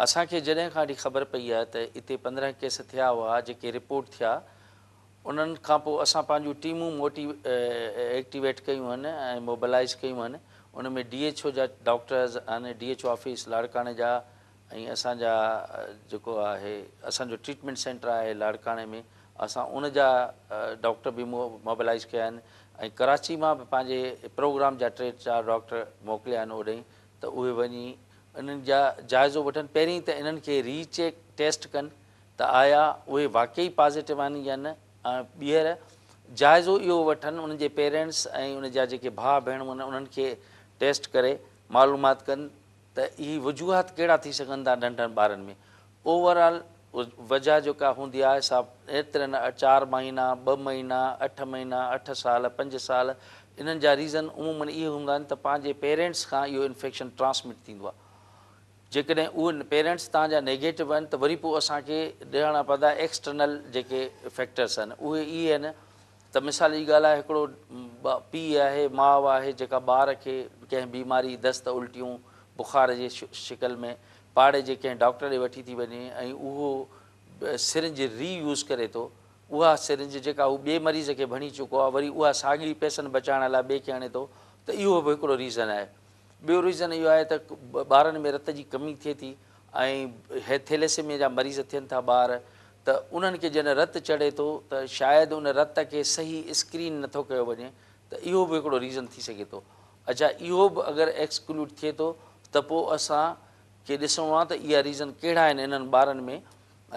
اسان کي جڏهن کان وٺي خبر پئي آهي ته اتي 15 ڪيس ٿيا هئا جيڪي رپورٽ ٿيا، انهن کان پوء اسان پنهنجون ٽيمون موٽي ايڪٽيويٽ ڪيون آهن ۽ موبلائيز ڪيون آهن. ان ۾ ڊي ايڇ او جا ڊاڪٽرز آهن، ڊي ايڇ او آفيس لاڙڪاڻي جا ۽ اسان جا جيڪو آهي اسان جو ٽريٽمينٽ سينٽر آهي لاڙڪاڻي ۾ اسان ان جا ڊاڪٽر به موبلائيز ڪيا آهن ۽ ڪراچي مان به پنهنجي پروگرام جا 3 4 ڊاڪٽر موڪليا آهن اوڏهين ته اهي وڃي انهن جا جائزو وٺن. پهرين ته انهن کي ري چيڪ ٽيسٽ ڪن ته آيا اهي واقعي پازيٽو آهن يا نه ۽ ٻيهر جائزو اهو وٺن انهن جي پيرينٽس ۽ ان جا جيڪي ڀاء ڀيڻون آهن انهن کي ٽيسٽ ڪري معلومات ڪن ته اهي وجوهات ڪهڙا ٿي سگهن ٿا ننڍن ٻارن ۾. اوور آل وجهه جيڪا هوندي آهي سا ايترن 4 مهينا، 2 مهينا، 8 مهينا، 8 سال، 5 سال انهن جا ريزن عمومن اهي هوندا آهن ته پنهنجي پيرينٽس کان اهو انفيڪشن ٽرانسمٽ ٿيندو آهي. جيڪڏهن اهي پيرينٽس توهان جا نيگيٽو آهن ته وري پوء اسان کي ڏيڻا پوندا ايڪسٽرنل جيڪي فيڪٽرس آهن اهي اهي آهن ته مثال جي ڳالهه آهي هڪڙو پيء آهي ماء آهي جيڪا ٻار کي ڪنهن بيماري دست الٽيون بخار جي شڪل ۾ پاڙي جي ڪنهن ڊاڪٽر ڏي وٺي ٿي وڃي ۽ اهو سرنج ري يوز ڪري ٿو، اها سرنج جيڪا هو ٻئي مريض کي ڀڻي چڪو آهي وري اها ساڳي پئسن بچائڻ لاء ٻئي کي هڻي ٿو ته اهو به هڪڙو ريزن آهي. ٻيو ريزن اهو آهي ته ٻارن ۾ رت جي ڪمي ٿئي ٿي ۽ ٿيليسيميا جا مريض ٿين ٿا ٻار ته انهن کي جڏهن رت چڙهي ٿو ته شايد ان رت کي صحيح اسڪرين نٿو ڪيو وڃي ته اهو به هڪڙو ريزن ٿي سگهي ٿو. اڇا اهو به اگر ايڪسڪلوڊ ٿئي ٿو ته پوء اسان کي ڏسڻو آهي ته اها ريزن ڪهڙا آهن انهن ٻارن ۾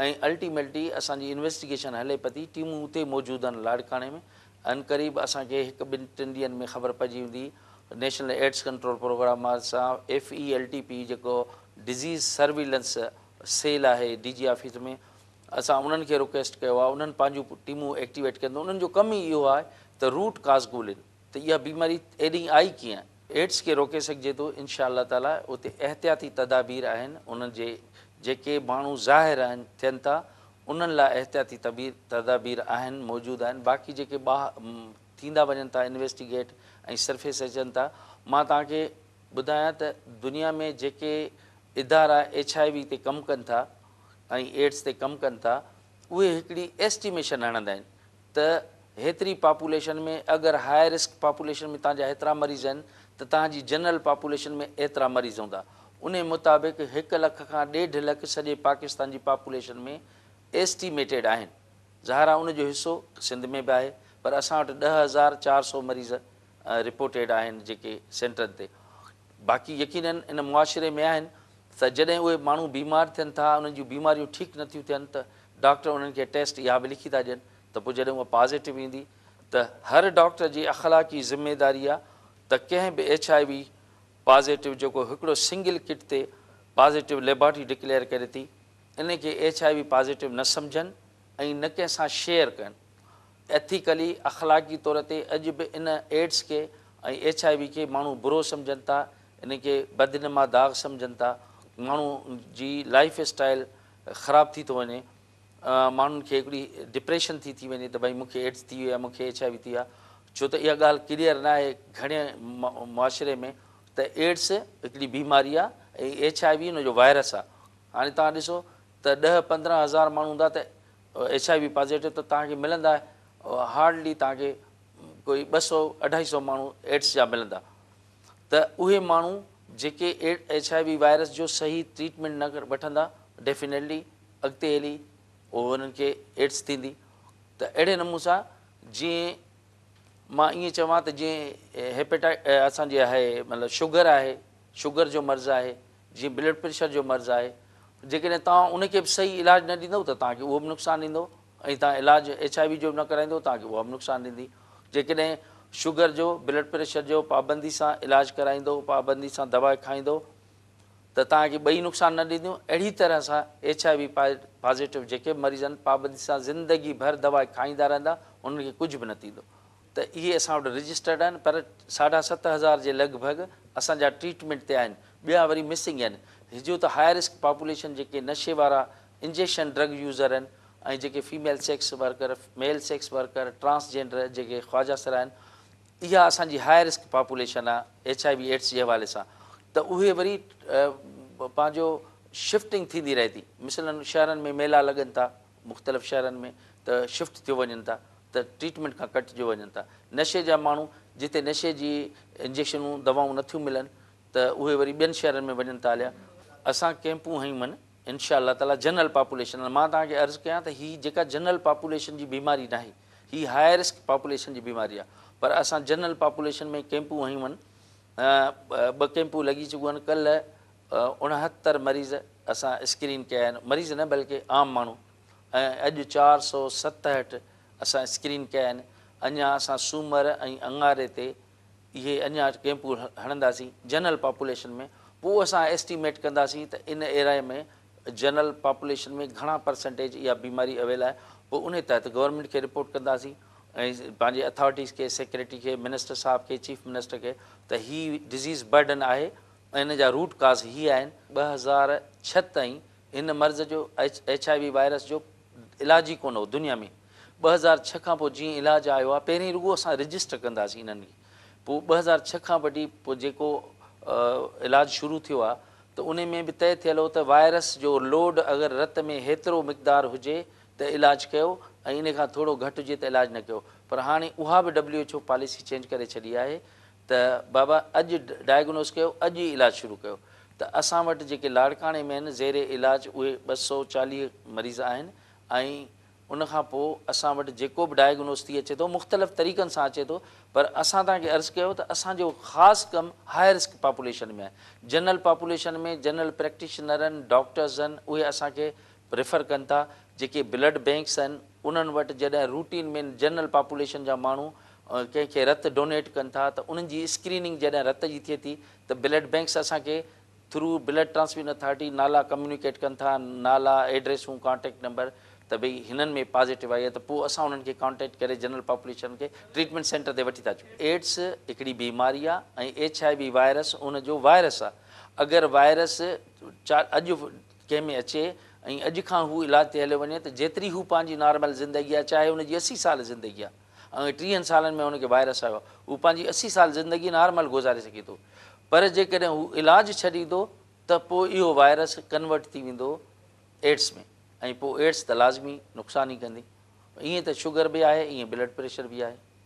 ۽ الٽيميٽلي اسان جي انويسٽيگيشن هلي پئي ٿي، ٽيمون اتي موجود آهن لاڙڪاڻي ۾ عنقريب اسان کي هڪ ٻن ٽن ڏينهن ۾ خبر پئجي ويندي. نيشنل ايڊز ڪنٽرول پروگرام سان F E L T P جيڪو ڊزيز سرويلنس سيل آهي ڊي جي آفيس ۾ اسان انهن کي رڪويسٽ ڪيو آهي انهن پنهنجون ٽيمون ايڪٽيويٽ ڪيون انهن جو ڪم ئي اهو آهي ته روٽ ڪاز ڳولين ته اها بيماري ايڏي آئي ڪيئن؟ ايڊز کي روڪي سگهجي ٿو انشاء الله تعالي اتي احتياطي تدابير آهن انهن جي جيڪي ماڻهو ظاهر آهن ٿين ٿا انهن لاء احتياطي تدابير آهن موجود آهن باقي جيڪي ٿيندا وڃن ٿا انويسٽيگيٽ ۽ سرفيس اچن ٿا مان توهان کي ٻڌايان ته دنيا ۾ جيڪي ادارا ايڇ I V تي ڪم ڪن ٿا ۽ ايڊز تي ڪم ڪن ٿا اهي هڪڙي ايسٽيميشن هڻندا آهن ته هيتري پاپوليشن ۾ اگر هاء رسڪ پاپوليشن ۾ توهان جا هيترا مريض آهن ته توهان جي جنرل پاپوليشن ۾ ايترا مريض هوندا. انهي مطابق 1 لک کان 1.5 لک سڄي پاڪستان جي پاپوليشن ۾ ايسٽيميٽيڊ آهن. ظاهر آهي ان جو حصو سنڌ ۾ به آهي پر اسان وٽ 10,400 مريض رپورٽيڊ آهن جيڪي سينٽرن تي باقي يقينن ان معاشري ۾ آهن ته جڏهن اهي ماڻهو بيمار ٿين ٿا انهن جون بيماريون ٺيڪ نٿيون ٿين ته ڊاڪٽر انهن کي ٽيسٽ اها به لکي ٿا ڏين ته پوء جڏهن اها پازيٽو ايندي ته هر ڊاڪٽر جي اخلاقي ذميداري آهي ته ڪنهن به ايڇ I V positive جيڪو هڪڙو سنگل ڪٽ تي پازيٽو ليبارٽري ڊڪليئر ڪري ٿي ان کي ايڇ I V positive نه سمجهن ۽ نه ڪنهن سان شيئر ڪن. ايٿيڪلي، اخلاقي طور تي اڄ به ان ايڊز کي ۽ ايڇ I V کي ماڻهو برو سمجهن ٿا، ان کي بدنما داغ سمجهن ٿا، ماڻهو جي لائيف اسٽائيل خراب ٿي ٿو وڃي، ماڻهن کي هڪڙي ڊپريشن ٿي ٿي وڃي ته ڀئي مون کي ايڊز ٿي ويو آهي، مون کي ايڇ I V ٿي ويو آهي، ڇو ته اها ڳالهه ڪليئر نه آهي گهڻي معاشري ۾ ته ايڊز هڪڙي بيماري آهي ۽ ايڇ I V ان جو وائرس آهي. هاڻي توهان ڏسو ته 10 15 هزار ماڻهو هوندا ته ايڇ I V positive ته توهان کي ملندا هارڊلي توهان کي ڪوئي 200 250 ماڻهو ايڊز جا ملندا ته اهي ماڻهو جيڪي ايڇ I V virus جو صحيح ٽريٽمينٽ نه وٺندا ڊيفينيٽلي اڳتي هلي اهو انهن کي ايڊز ٿيندي ته اهڙي نموني سان جيئن مان ائين چوان ته جيئن هيپيٽا اسان جي آهي مطلب شگر آهي شگر جو مرض آهي جيئن بلڊ پريشر جو مرض آهي جيڪڏهن توهان ان کي به صحيح علاج نه ڏيندؤ ته توهان کي اهو به نقصان ڏيندو ۽ توهان علاج ايڇ I V جو به نه ڪرائيندؤ توهان کي اها به نقصان ڏيندي. جيڪڏهن شگر جو بلڊ پريشر جو پابندي سان علاج ڪرائيندؤ پابندي سان دوا کائيندؤ ته توهان کي ٻئي نقصان نه ڏينديون. اهڙي طرح سان ايڇ I V positive جيڪي به مريض آهن پابندي سان زندگي ڀر دوا کائيندا رهندا انهن کي ڪجهه به نه ٿيندو. ته اهي اسان وٽ رجسٽرڊ آهن پر 7500 جي لڳ ڀڳ اسان جا ٽريٽمينٽ تي آهن ٻيا وري مسنگ آهن هجو ته هاء رسڪ پاپوليشن جيڪي نشي وارا انجيڪشن ڊرگ يوزر آهن ۽ جيڪي female sex worker male sex worker transgender جيڪي خواجه سرا آهن اها اسان جي هاء رسڪ پاپوليشن آهي ايڇ I V AIDS جي حوالي سان ته اهي وري پنهنجو شفٽنگ ٿيندي رهي ٿي. مثلاً شهرن ۾ ميلا لڳن ٿا مختلف شهرن ۾ ته شفٽ ٿيو وڃن ٿا ته ٽريٽمينٽ کان ڪٽجيو وڃن ٿا. نشي جا ماڻهو جتي نشي جي انجيڪشنون دوائون نٿيون ملن ته اهي وري ٻين شهرن ۾ وڃن ٿا هليا. اسان ڪيمپون هنيون آهن انشاء الله تعاليٰ جنرل پاپوليشن لاء. مان توهان کي عرض ڪيان ته هي جيڪا جنرل پاپوليشن جي بيماري ناهي هي هاء رسڪ پاپوليشن جي بيماري آهي پر اسان جنرل پاپوليشن ۾ ڪيمپون هنيون آهن ٻه ڪيمپون لڳي چڪيون آهن ڪلهه 69 مريض اسان اسڪرين ڪيا آهن مريض نه بلڪه عام ماڻهو ۽ اڄ 467 اسان اسڪرين ڪيا آهن اڃا اسان سومر ۽ اڱاري تي اهي اڃا ڪيمپون هڻنداسين جنرل پاپوليشن ۾ پوء اسان ايسٽيميٽ ڪنداسين ته ان ايريا ۾ جنرل پاپوليشن ۾ گهڻا پرسنٽيج اها بيماري اويل آهي پوء انهي تحت گورنمينٽ کي رپورٽ ڪنداسين ۽ پنهنجي اٿارٽيز کي سيڪريٽري کي منسٽر صاحب کي چيف منسٽر کي ته هي ڊزيز برڊن آهي ۽ ان جا روٽ ڪاز هي آهن. 2006 تائين هن مرض جو ايڇ I V virus جو علاج ئي ڪونه هو دنيا ۾ 2006 کان پوء جيئن علاج آيو آهي پهرين رڳو اسان رجسٽر ڪنداسين انهن کي پوء 2006 کان وٺي پوء جيڪو علاج شروع ٿيو آهي ته انهي ۾ به طئي ٿيل هو ته وائرس جو لوڊ اگر رت ۾ هيترو مقدار هجي ته علاج ڪيو ۽ انهي کان ٿورو گهٽ هجي ته علاج نه ڪيو پر هاڻي اها به W H O policy change ڪري ڇڏي آهي ته بابا اڄ ڊائگنوز ڪيو اڄ ئي علاج شروع ڪيو ته اسان وٽ جيڪي لاڙڪاڻي ۾ آهن زير علاج اهي 240 مريض آهن ۽ ان کان پوء اسان وٽ جيڪو به ڊائگنوز ٿي اچي ٿو مختلف طريقن سان اچي ٿو پر اسان توهان کي عرض ڪيو ته اسان جو خاص ڪم هاء رسڪ پاپوليشن ۾ آهي جنرل پاپوليشن ۾ جنرل پريڪٽيشنر آهن ڊاڪٽرز آهن اهي اسان کي ريفر ڪن ٿا جيڪي بلڊ بينڪس آهن انهن وٽ جڏهن روٽين ۾ جنرل پاپوليشن جا ماڻهو ڪنهن کي رت ڊونيٽ ڪن ٿا ته انهن جي اسڪريننگ جڏهن رت جي ٿئي ٿي ته بلڊ بينڪس اسان کي ٿرو بلڊ ٽرانسفيوزن اٿارٽي نالا ڪميونيڪيٽ ڪن ٿا نالا ايڊريسون ڪانٽيڪٽ نمبر ته ڀئي هنن ۾ پازيٽو آئي آهي ته پوء اسان انهن کي ڪانٽيڪٽ ڪري جنرل پاپوليشن کي ٽريٽمينٽ سينٽر تي وٺي ٿا اچون. ايڊس هڪڙي بيماري آهي ۽ ايڇ I V virus ان جو وائرس آهي اگر وائرس اڄ ڪنهن ۾ اچي ۽ اڄ کان هو علاج تي هليو وڃي ته جيتري هو پنهنجي نارمل زندگي آهي چاهي ان جي 80 سال زندگي آهي ۽ 30 سالن ۾ هن کي وائرس آيو آهي هو پنهنجي 80 سال زندگي نارمل گذاري سگهي ٿو پر جيڪڏهن هو علاج ڇڏيندو ته پوء اهو وائرس ڪنورٽ ٿي ويندو ايڊس ۾ ۽ پوء ايڊس ته لازمي نقصان ئي ڪندي. ائين ته شگر به آهي ائين بلڊ پريشر به آهي.